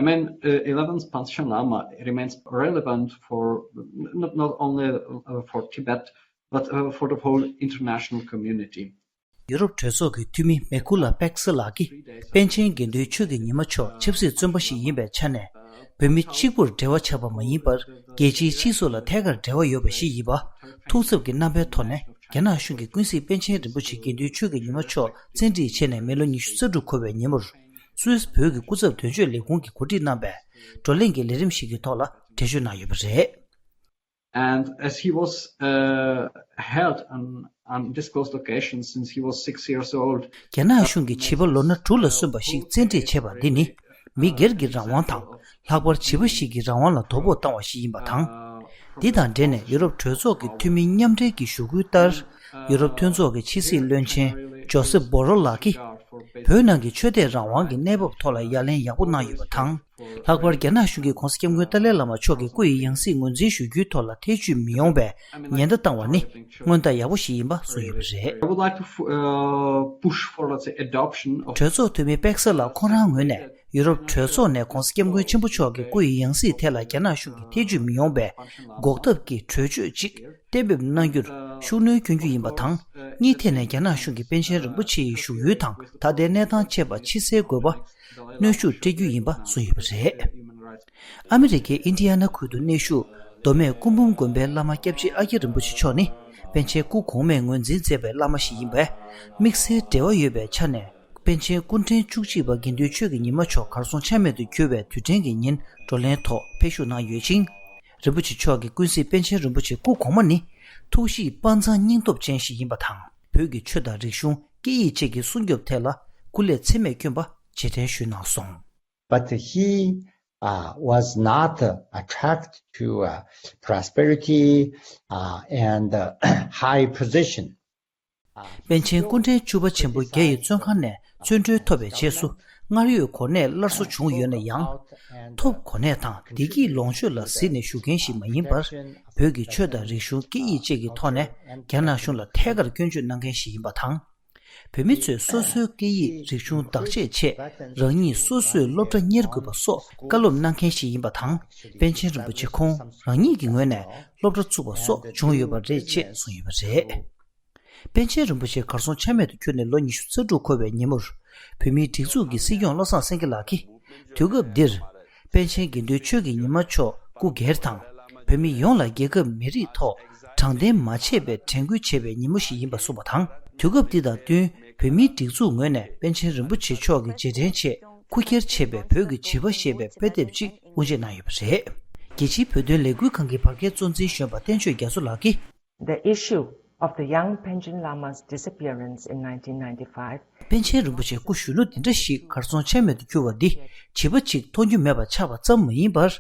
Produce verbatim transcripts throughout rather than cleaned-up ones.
I mean, uh, eleventh Panchen Lama remains relevant for not, not only uh, for Tibet, but uh, for the whole international community. ཡུ་རོབ་གྲོས་ཚོགས་ཀྱི་འཐུས་མི་མེ་ཁུ་ལ་པེག་སི་ལགས་ཀྱིས་པཎ་ཆེན་དགེ་འདུན་ཆོས་ཀྱི་ཉི་མ་མཆོག་ཆབ་སྲིད་བཙོན་པ་ཞིག་ཡིན་པའི་ཆ་ནས། བོད་མི་གཅིག་པུར་འབྲེལ་བ་ཆགས་པ་མ་ཡིན་པར་རྒྱལ་སྤྱིའི་སྤྱི་ཚོགས་ལ་ཐད་ཀར་འབྲེལ་བ་ཡོད་པ་ཞིག་ཡིན་པ། ཐུགས་འཚབ་ཀྱི་རྣམ་པའི་ཐོག་ནས་རྒྱ་ནག་གཞུང་གིས་ཀུན་གཟིགས་པཎ་ཆེན་རིན་པོ་ཆེ་དགེ་འདུན་ཆོས་ཀྱི་ཉི་མ་མཆོག་བཙན་ཁྲིད་བྱས་ནས་མི་ལོ་ཉི་ཤུ་རྩ་དྲུག་འཁོར་བའི་ཉིན་མོར། སུད་སི་བོད་ཀྱི་སྐུ་ཚབ་དོན་གཅོད་ལས་ཁུངས་ཀྱིས་གོ་སྒྲིག་གནང་པའི་བགྲོ་གླེང་གི་ལས་རིམ་ཞིག་གི་ཐོག་ལ་འགྲེལ་བརྗོད་གནང་ཡོད་པ་རེད། And as he was uh, held on undisclosed occasions since he was six years old. རྒྱ་ནག་གཞུང་གིས་བྱིས་པ་ལོ་ན་དྲུག་ལ་སོན་པ་ཞིག་བཙན་ཁྲིད་བྱས་པ་འདི་ནི་མི་སྒེར་གྱི་རང་དབང་དང་ལྷག་པར་བྱིས་པ་ཞིག་གི་རང་དབང་ལ་དོ་ཕོག་བཏང་བ་ཞིག་ཡིན་པ་དང་། འདི་དང་འབྲེལ་ནས་ཡུ་རོབ་གྲོས་ཚོགས་ཀྱི་འཐུས་མི་མཉམ་འབྲེལ་གྱི་ཞུ་སྐུལ་ལྟར། ཡུ་རོབ་མཐུན་ཚོགས་ཀྱི་ཕྱི་སྲིད་བློན་ཆེན་ཇོ་སེབ་བྷོ་རོལ་ལགས་ཀྱིས། བོད་ནང་གི་ཆོས་དད་རང་དབང་གི་གནས་བབ་ཐོག་ལ་ཡ་ལན་ཡག་པོ་གནང་ཡོད་པ་དང་། ལྷག་པར་རྒྱ་ནག་གཞུང་གིས་༧གོང་ས་༧སྐྱབས་མགོན་ཏཱ་ལའི་བླ་མ་མཆོག་གི་སྐུ་ཡི་ཡང་སྲིད་ངོས་འཛིན་ཞུ་རྒྱུའི་ཐོག་ལ་ཐེ་བྱུས་མི་ཡོང་བའི་ཉེན་བརྡ་བཏང་བ་ནི་སྔོན་བརྡ་ཡག་པོ་ཞིག་ཡིན་པ་གསུངས་ཡོད་པ་རེད། I would like to uh, push for, let's say, adoption of གྲོས་ཚོགས་འཐུས་མི་པེག་ས་ལགས་ཁོང་རང་ངོས་ནས་ཡུ་རོབ་གྲོས་ཚོགས་ནས་༧གོང་ས་༧སྐྱབས་མགོན་ཆེན་པོ་མཆོག་གི་སྐུ་ཡི་ཡང་སྲིད་ཐད་ལ་རྒྱ་ནག་གཞུང་གིས་ཐེ་བྱུས་མི་ཡོང་བའི་འགོག་ཐབས་ཀྱི་གྲོས་ཆོད་ཅིག་གཏན་འབེབས་གནང་རྒྱུར་ཤུགས་སྣོན་སྐྱོན་རྒྱུ་ཡིན་པ་དང་། གཉིས་ཐད་ནས་རྒྱ་ནག་གཞུང་གིས་པཎ་ཆེན་རིན་པོ་ཆེ་ཡི་བཞུགས་ཡུལ་དང་ད་ལྟའི་གནས་སྟངས་བཅས་པ་ཕྱི་གསལ་དགོས་པ་གནོན་ཤུགས་སྤྲད་རྒྱུ་ཡིན་པ་གསུངས་ཡོད་པ་རེད། ཨ་མི་རི་ཀའི་ཨིན་ཌི་ཡ་ན་ཁུལ་དུ་གནས་བཞུགས་མདོ་སྨད་སྐུ་འབུམ་དགོན་པའི་བླ་མ་སྐྱབས་རྗེ་ཨ་ཀྱ་རིན་པོ་ཆེ་མཆོག་ནི་པཎ་ཆེན་སྐུ་གོང་མས་ངོས་འཛིན་མཛད་པའི་བླ་མ་ཞིག་ཡིན་པས། དམིགས་བསལ་འབྲེལ་བ་ཡོད་པའི་ཆ་ནས། པཎ་ཆེན་སྐུ་ཕྲེང་བཅུ་གཅིག་པ་དགེ་འདུན་ཆོས་ཀྱི་ཉི་མ་མཆོག་གར་སོང་ཆ་མེད་དུ་གྱུར་བའི་དུས་དྲན་གྱི་ཉིན་བགྲོ་གླེང་ཐོག་ཕེབས་ཞུགས་གནང་ཡོད་ཅིང་། རིན་པོ་ཆེ་མཆོག་གིས་ཀུན་གཟིགས་པཎ་ཆེན་རིན་པོ་ཆེ་སྐུ་གོང་མ་ནི་ཐུགས་གཤིས་དཔའ་མཛངས་སྙིང་སྟོབས་ཅན་ཞིག་ཡིན་པ་དང་། བོད་ཀྱི་ཆོས་དང་རིག་གཞུང་སྐད་ཡིག་བཅས་ཀྱི་སྲུང་སྐྱོབ་ཐད་ལ་སྐུ་ལས་ཚད་མེད་བསྐྱོན་པ་རྗེས་དྲན་ཞུས་གནང་སོང་། But he uh, was not uh, attracted to uh, prosperity uh, and uh, high position. པཎ་ཆེན་སྐུ་ཕྲེང་བཅུ་པ་ཆེན་པོ་རྒྱ་ཡི་བཙོན་ཁང་ནས་བཙོན་གྲོལ་ཐོབ་པའི་རྗེས་སུ་སྔར་ཡོད་གོ་གནས་སླར་གསོ་བྱུང་ཡོད་ན་ཡང་། ཐོབ་གོ་གནས་དང་བདེ་སྐྱིད་ལོངས་སྤྱོད་ལ་གཟིགས་ནས་བཞུགས་མཁན་ཞིག་མ་ཡིན་པར། བོད་ཀྱི་ཆོས་དང་རིག་གཞུང་སྐད་ཡིག་བཅས་ཀྱི་ཐོག་ནས་རྒྱ་ནག་གཞུང་ལ་ཐད་ཀར་སྐྱོན་བརྗོད་གནང་མཁན་ཞིག་ཡིན་པ་དང་། བོད་མི་ཚོས་སོ་སོའི་སྐད་ཡིག་རིག་གཞུང་བདག་གཅེས་ཆེད་རང་ཉིད་སོ་སོས་སློབ་གྲྭ་གཉེར་དགོས་པ་སོགས་བཀའ་སློབ་གནང་མཁན་ཞིག་ཡིན་པ་དང་། པཎ་ཆེན་རིན་པོ་ཆེ་ཁོང་རང་ཉིད་ཀྱི་ངོས་ནས་སློབ་གྲྭ་བཙུགས་པ་སོགས་བྱུང་ཡོད་པ་རེད་ཅེས་གསུངས་ཡོད་པ་རེད། པཎ་ཆེན་རིན་པོ་ཆེ་གར་སོང་ཆ་མེད་དུ་གྱུར་ནས་ལོ་ཉི་ཤུ་རྩ་དྲུག་འཁོར་བའི་ཉིན་མོར། བོད་མིའི་སྒྲིག་འཛུགས་ཀྱི་སྲིད་སྐྱོང་བློ་བཟང་སེང་གེ་ལགས་ཀྱིས། དུས་སྐབས་འདིར། པཎ་ཆེན་དགེ་འདུན་ཆོས་ཀྱི་ཉི་མ་མཆོག་སྐུ་སྒེར་དང་། བོད་མི་ཡོངས་ལ་རྒྱལ་ཁབ་མི་རིགས་ཐོག་དྲང་བདེན་མ་ཆད་པའི་དྲན་སྐུལ་བྱེད་པའི་ཉིན་མོ་ཞིག་ཡིན་པ་གསུངས་པ་དང་། དུས་སྐབས་འདི་དང་བསྟུན་བོད་མིའི་སྒྲིག་འཛུགས་ངོས་ནས་པཎ་ཆེན་རིན་པོ་ཆེ་མཆོག་གི་རྗེས་དྲན་ཆེད་སྐུ་འཁྱེར་བྱས་པའི་བོད་ཀྱི་བྱིས་པ་ཞེས་པའི་དཔེ་དེབ་ཅིག་དབུ་འབྱེད་གནང་ཡོད་པ་རེད། རྒྱལ་སྤྱིའི་བོད་དོན་ལས་འགུལ་ཁང་གི་བར་བརྒལ་གཙོ་འཛིན་གཞོན་པ་བསྟན་ཆོས་རྒྱ་མཚོ་ལགས་ཀྱིས། The issue of the young Panchen Lama's disappearance in nineteen ninety-five པཎ་ཆེན་རིན་པོ་ཆེ་སྐུ་གཞོན་ནུ་འདི་འདྲ་ཞིག་གར་སོང་ཆ་མེད་དུ་གྱུར་བ་འདི་བྱིས་པ་གཅིག་མཐོང་རྒྱུ་མེད་པ་ཆགས་པ་ཙམ་མ་ཡིན་པར།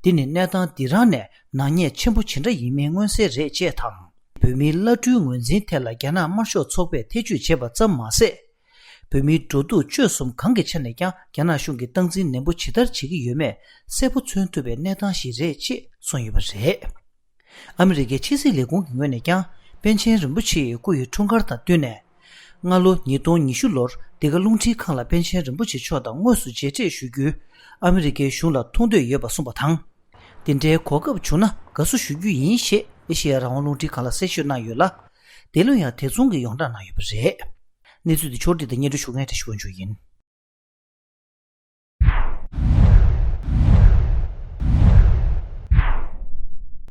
འདི་ནི་གནས་སྟངས་འདི་རང་ནས་ནག་ཉེས་ཆེན་པོ་ཇི་འདྲ་ཡིན་མིན་མངོན་གསལ་རེད་ཅེས་དང་། བོད་མིའི་བླ་སྤྲུལ་ངོས་འཛིན་ཐད་ལ་རྒྱ་ནག་དམར་ཤོག་ཚོགས་པས་ཐེ་བྱུས་བྱས་པ་ཙམ་མ་ཟད། བོད་མིའི་འགྲོ་འདུག་སྤྱོད་གསུམ་གང་གི་ཆ་ནས་ཀྱང་རྒྱ་ནག་གཞུང་གིས་སྟངས་འཛིན་ནན་པོ་ཇི་ལྟར་བྱེད་ཀྱི་ཡོད་མེད་གསལ་པོ་མཚོན་ཐུབ་པའི་གནས་སྟངས་ཤིག་རེད་ཅེས་གསུངས་ཡོད་པ་རེད། ཨ་མི་རི་ཀའི་ཕྱི་སྲིད་ལས་ཁུངས་ཀྱི་ངོས་ནས་ཀྱང་པཎ་ཆེན་རིན་པོ་ཆེ་ཡི་སྐུ་ཡི་འཁྲུངས་སྐར་དང་བསྟུན་ནས། སྔ་ལོ་ཉིས་སྟོང་ཉི་ཤུ་ལོར་འདི་ག་རླུང་འཕྲིན་ཁང་ལ་པཎ་ཆེན་རིན་པོ་ཆེ་མཆོག་དང་དངོས་སུ་མཇལ་འཕྲད་ཞུ་རྒྱུའི་ཨ་མི་རི་ཀའི་གཞུང་ལ་ཐུགས་འདོད་ཡོད་པ་གསུངས་པ་དང་། འདི་འདྲའི་གོ་སྐབས་བྱུང་ན་དགའ་བསུ་ཞུ་རྒྱུ་ཡིན་ཞེས་ཨེ་ཤེ་ཡ་རང་དབང་རླུང་འཕྲིན་ཁང་ལ་གསལ་བཤད་གནང་ཡོད་ལ། འདི་ལོ་ཡང་དེ་མཚུངས་ཀྱི་ཡོངས་བསྒྲགས་གནང་ཡོད་པ་རེད། གནས་ཚུལ་འདི་ཕྱོགས་སྒྲིག་དང་སྙན་སྒྲོན་ཞུ་མཁན་བཀྲ་ཤིས་དབང་ཕྱུག་ཡིན།